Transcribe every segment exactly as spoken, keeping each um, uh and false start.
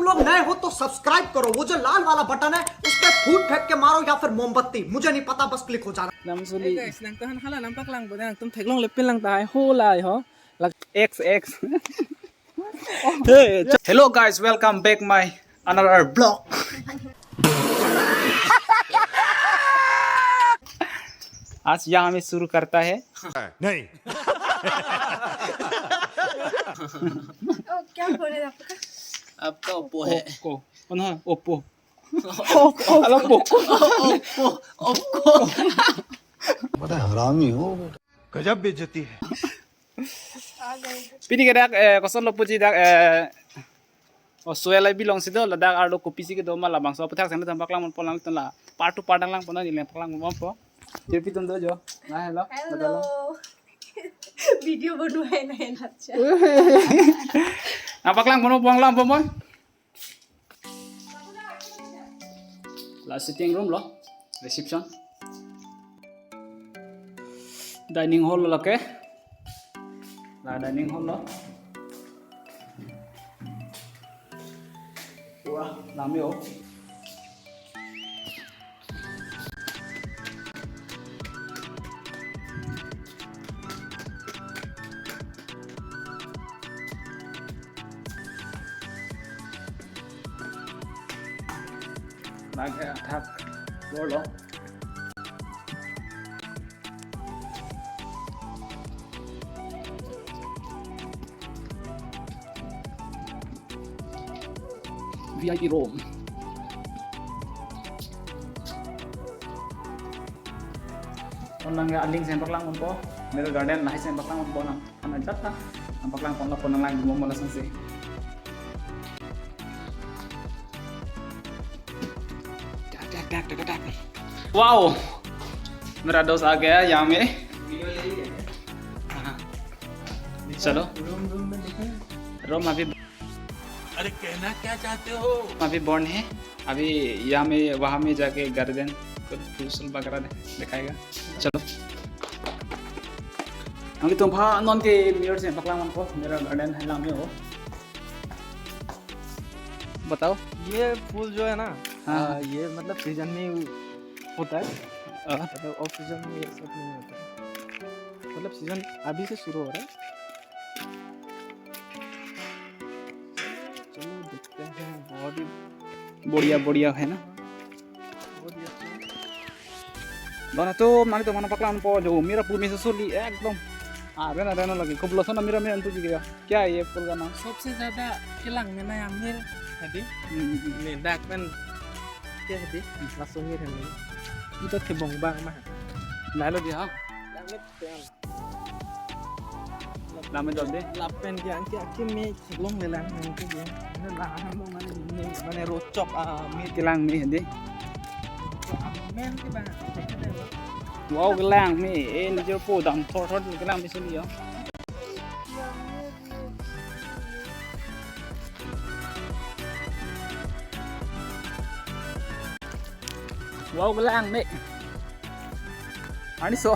तो नए हो तो सब्सक्राइब करो, वो जो लाल वाला बटन है उस पर फूट फेंक के मारो या फिर मोमबत्ती, मुझे नहीं पता, बस क्लिक हो जाना। Hey guys, nangtum han hala nangpaklangpo, nangtum theklongle pinlang tahai ho lai ho. Lak X X. Hey, hello guys, welcome back my another vlog. आज यहाँ में शुरू करता है। नहीं। ओ, क्या बोले आपका? आपका ओप्पो है। को, कौन है? Oppo. Oppo. Hello, Oppo. Oppo, Oppo. बड़ा हरामी हो बेटा। गजब बेइज्जती है। Pini ke dak, eh, kosonlo puji dak, eh, o suel ai bilong si do, ladak arlo kopisi kedo ma labangso aphuthak sene dam paklang mon polang ton la. Part two part lang pona ni le paklang mon po. Jirpi ton do jo. Na hello. Hello. Video bonu hai na hai na cha. Na paklang mon polang po mon. La sitting room lo, reception. Dining hall lo ke. La dining hall lo. Wah, lami o. Lake athak bor lo. V I P room. Kon nang ya aling sempaklang unpo, Mirror Garden lahai sempaklang unpo nang. Ana jat ta, nang paklang pon la pon nang lang mo mo la sangse. Wow, मेरा दोस्त आ गया यहाँ में। हाँ। चलो। Room, room में देखें। रूम अभी अरे कहना क्या चाहते हो? अभी बंद है। अभी यहाँ में, वहाँ में जाके गार्डन, कुछ फूल वगैरह दे-, दिखाएगा। चलो। Nangtum pha non ke Mirror sempaklang unpo, Mirror Garden hai lang me o. बताओ। ये फूल जो है ना, हाँ। आ, ये मतलब सीजन में होता है। हाँ। मतलब ऑफ सीजन में ये सब नहीं होता है। मतलब सीजन अभी से शुरू हो रहा है। चलो देखते हैं, बहुत ही बढ़िया, बढ़िया है ना? बहुत ही अच्छा है। Bana to, nangtum phan paklang po jo, mera pu me suli ekdom. Ah, rena, rena lagi. Kobloson mera me antu juga. क्या है ये फूल का नाम? सबसे ज्यादा kelang me na amir hadi. Hmm, hmm, hmm. Ne dak pen ke hadi. Langsung mir hadi. Ito thebong bang ma. Lalo dia. Lalo dia. Lama jawab deh. Lapen ke angke angke me theklongle lang angke ke. Ini lah, anu, mane, mane, mane rochok, ah, me. Kelang me deh. Men ke bang. Wow, kelang me. Eh, ni jo po dam thor thor kelang me sini ya. Wow, kelang me. Arni so,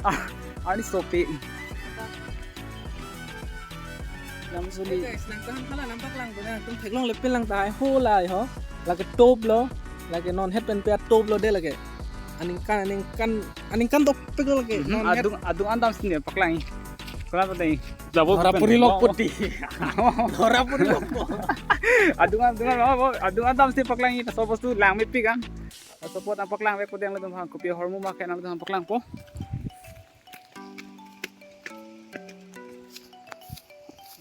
ah, arni so pe. Lam suli. Hey guys, nangtum han hala nangpaklangpo, nangtum theklongle pinlang tahai ho lai ho. Lake top lo, lake non het pen pe top lo dei lake. Aningkan, aningkan, aningkan dopik lo lake. Mhm, non het. Adung, adung an damsi ne paklang. Kenapa tadi? Double Dhora puri lokpo dei. Dhora puri lokpo. Adung an, adung an, adung an damsi paklang, laso bostu lang mepik an. Laso apot nangpaklangvekpo dei, nangtum aphan kopi ahormu ma ke nangtum aphan paklangpo.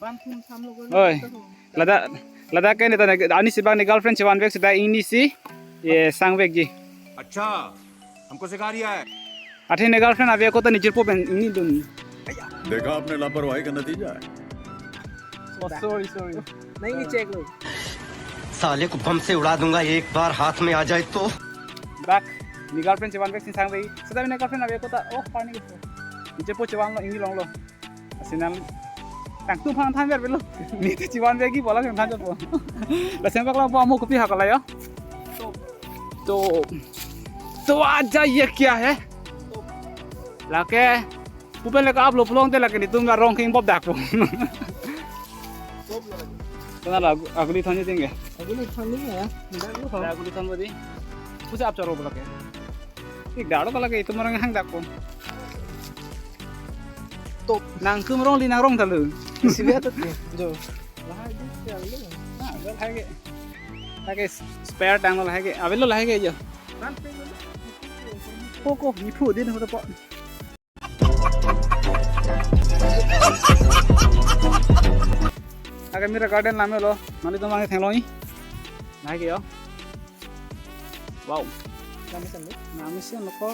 Oi. Ladak, ladak ke ne ta ne, arnisi bang ne girlfriend chevanvek seta ingnisi ye sangvekji. अच्छा, हमको सिखा रिया है। Athe ne girlfriend ave ako ta ne jirpo pen ingni dun. देखा आपने लापरवाही का नतीजा है। Oh, sorry, sorry. नहीं, नहीं, check लो। साले को बम से उड़ा दूंगा एक बार हाथ में आ जाए तो। Dak, ne girlfriend chevanvek si sangvek. Seta ne girlfriend ave ako ta, oh, pani ko. Ne jirpo chevanlo, ingni longlo. Asinal, nangtum aphan thanver belo. Ne ta chevanvekji bola than japo. La sempaklang po amo kopi ha kalai ya. तो, तो आजा ये क्या है? Lake, pu pen lake upload pulong te lake netum arong keng bob dak po. Kona la agu-, aguli thon je ting ke? Aguli thon ni ya. Dak lu ho. Dak aguli thon bodi. Pusi ap choro lake. Tik daro lake itu orang hang dak pon. Top. Nangtum rong li nangrong ta lo. Sibia to ke. Jo. Lahai di ya lo. Ah, lo lahai ke. Lake spare tang lo lahai ke. Avel lo lahai ke jo. Ko ko ni phu din ho to po. Lake Mira Garden lamelo, nanglitum abang theklong-i. Lahai ke yo. Wow. Nami sen lo? Nami sen lo ko.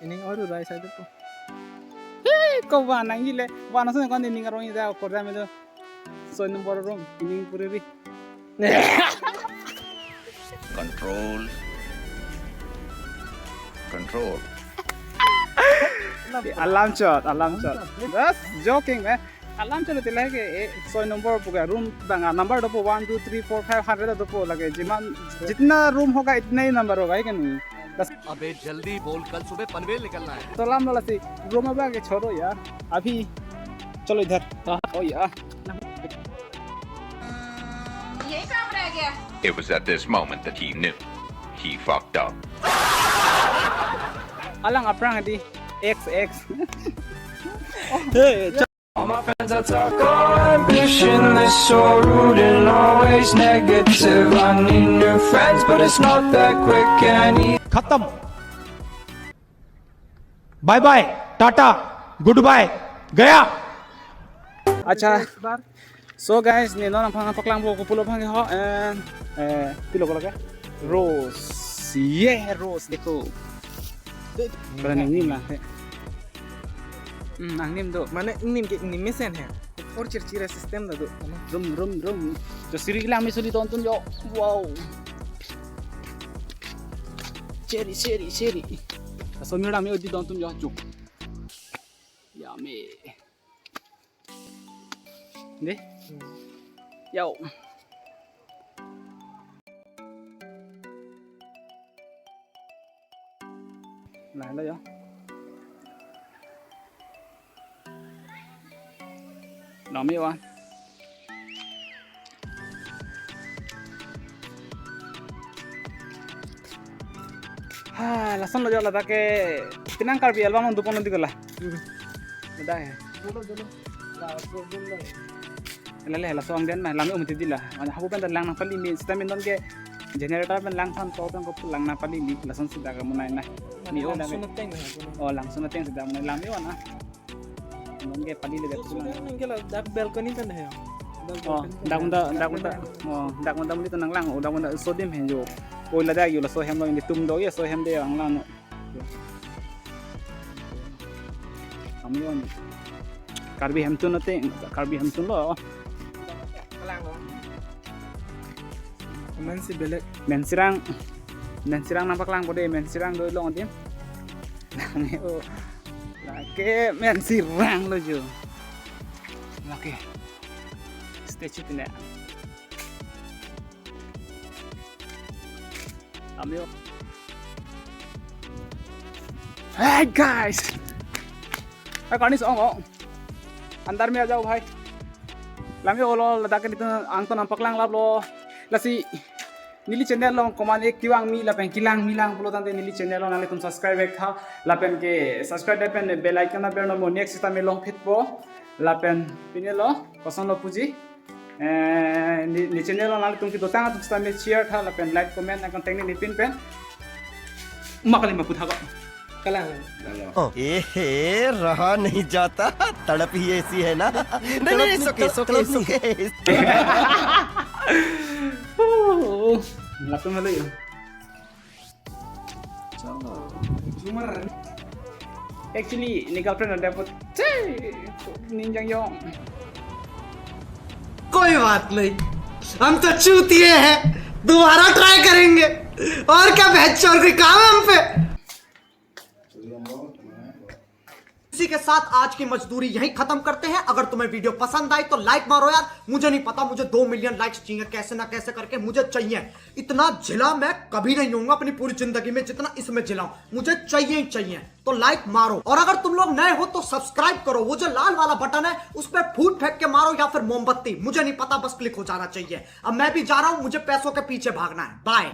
Ining oru rai sai ko. Hei, ko ba nangji le. Ba na sen ko ni ning arong ida ko dam do. Soi number room, ining puriri. Control. Control. Alarm shot, alarm shot. Just joking, eh. Alarm shot tila ke, eh, soi number puga room bang, ah, number dopo one, two, three, four, five hundred dopo lake. Jiman, jitna room hoga, itna hi number hoga, hai ke nahi? Bas. अबे जल्दी बोल, कल सुबह पनवेल निकलना है। Salam lasi, room abang ke choro ya. Abhi, chalo idhar. Oh ya. यही काम रह गया। It was at this moment that he knew. He fucked up. Alang aphrang di X X. Hey, all my friends are talk ambition, they're so rude and always negative. I need new friends, but it's not that quick and easy. खत्म। Bye bye, tata, goodbye, गया। Acha. So guys, ne non nangpaklang po kopilo aphan ke ho, eh, eh, pilo ko lake? Rose. Ye rose, dekho. Pada nangnim la he. Hmm, nangnim do. Mane nim ke nim mesen he. Or chirchira system da do. Rum, rum, rum. Jo siri lang mi suli dontun jo. Wow. Cheri, cheri, cheri. So mi lang mi odi dontun jo. Jo. Yummy. Deh. Yo. Lahai lo yo. Nami wan. Ha, lason lo jo ladak ke penang Karbi album nang dupon nanti kala. Hmm. Ladak he. Dolo, dolo. La, dolo, dolo. Lele, laso angden na, lami umti dila. Mana hapu pen lang nangpali mi, sita min don ke generator pen lang than to pen ko lang nangpali mi, lason sida ka munai na. Mi o da. Langsun ateng na, oh, langsun ateng sida munai lami o na. Nonke pali le. So, so, nang ke la dak balcony kan hai. Oh, balcony kan dak hai. Unda, dak unda. Oh, dak unda muli to nanglang, oh, dak unda so dim hen jo. Oi ladak yo laso hem lo indi tum do ye so hem de anglang. Kami on. Karbi hemtun ateng, Karbi hemtun lo. Kalang lo. Amen si belek. Mensirang. Mensirang nangpaklang po de, Mensirang do long adim. Lang o. Lake Mensirang lo jo. Lake. Statue tina. Amyo. Hey guys. Hai kani song o. Andar mein aa jao bhai. Lami olo ladak ke nitum angton nangpaklang lap lo. Lasi neli channel along komat-ik kevang mi lapen kelang mi lang pulo tangte neli channel along nanglitum subscribe ik tha lapen ke subscribe lapen bell icon na ber no mo next time long phit po lapen pine lo koson lo puji. Eh, ne, ne channel along nanglitum kedotang atum sita me share tha lapen like comment nang contact ne pin pen. Makali mapu tha ko. Kalang. ए हे, रहा नहीं जाता, तड़प ही ऐसी है ना। नहीं, नहीं, नहीं, तड़प नहीं, सुके, तड़प, सुके, तड़प नहीं। सुके। Oh, langsung malu ya. Chalo. Actually, ne girlfriend ada put. Ninjang yong. कोई बात नहीं, हम तो चूतिए हैं, दोबारा ट्राई करेंगे। और क्या, बहनचोद, कोई काम है हम पे? इसी के साथ आज की मजदूरी यहीं खत्म करते हैं। अगर तुम्हें वीडियो पसंद आई तो लाइक मारो यार, मुझे नहीं पता, मुझे दो मिलियन लाइक्स चाहिए, कैसे ना कैसे करके मुझे चाहिए। इतना जिला मैं कभी नहीं होऊंगा अपनी पूरी जिंदगी में जितना इसमें जिला हूं, मुझे चाहिए ही चाहिए। तो लाइक मारो, और अगर तुम लोग नए हो तो सब्सक्राइब करो। वो जो लाल वाला बटन है उस पर फूट फेंक के मारो या फिर मोमबत्ती, मुझे नहीं पता, बस क्लिक हो जाना चाहिए। अब मैं भी जा रहा हूं, मुझे पैसों के पीछे भागना है। बाय।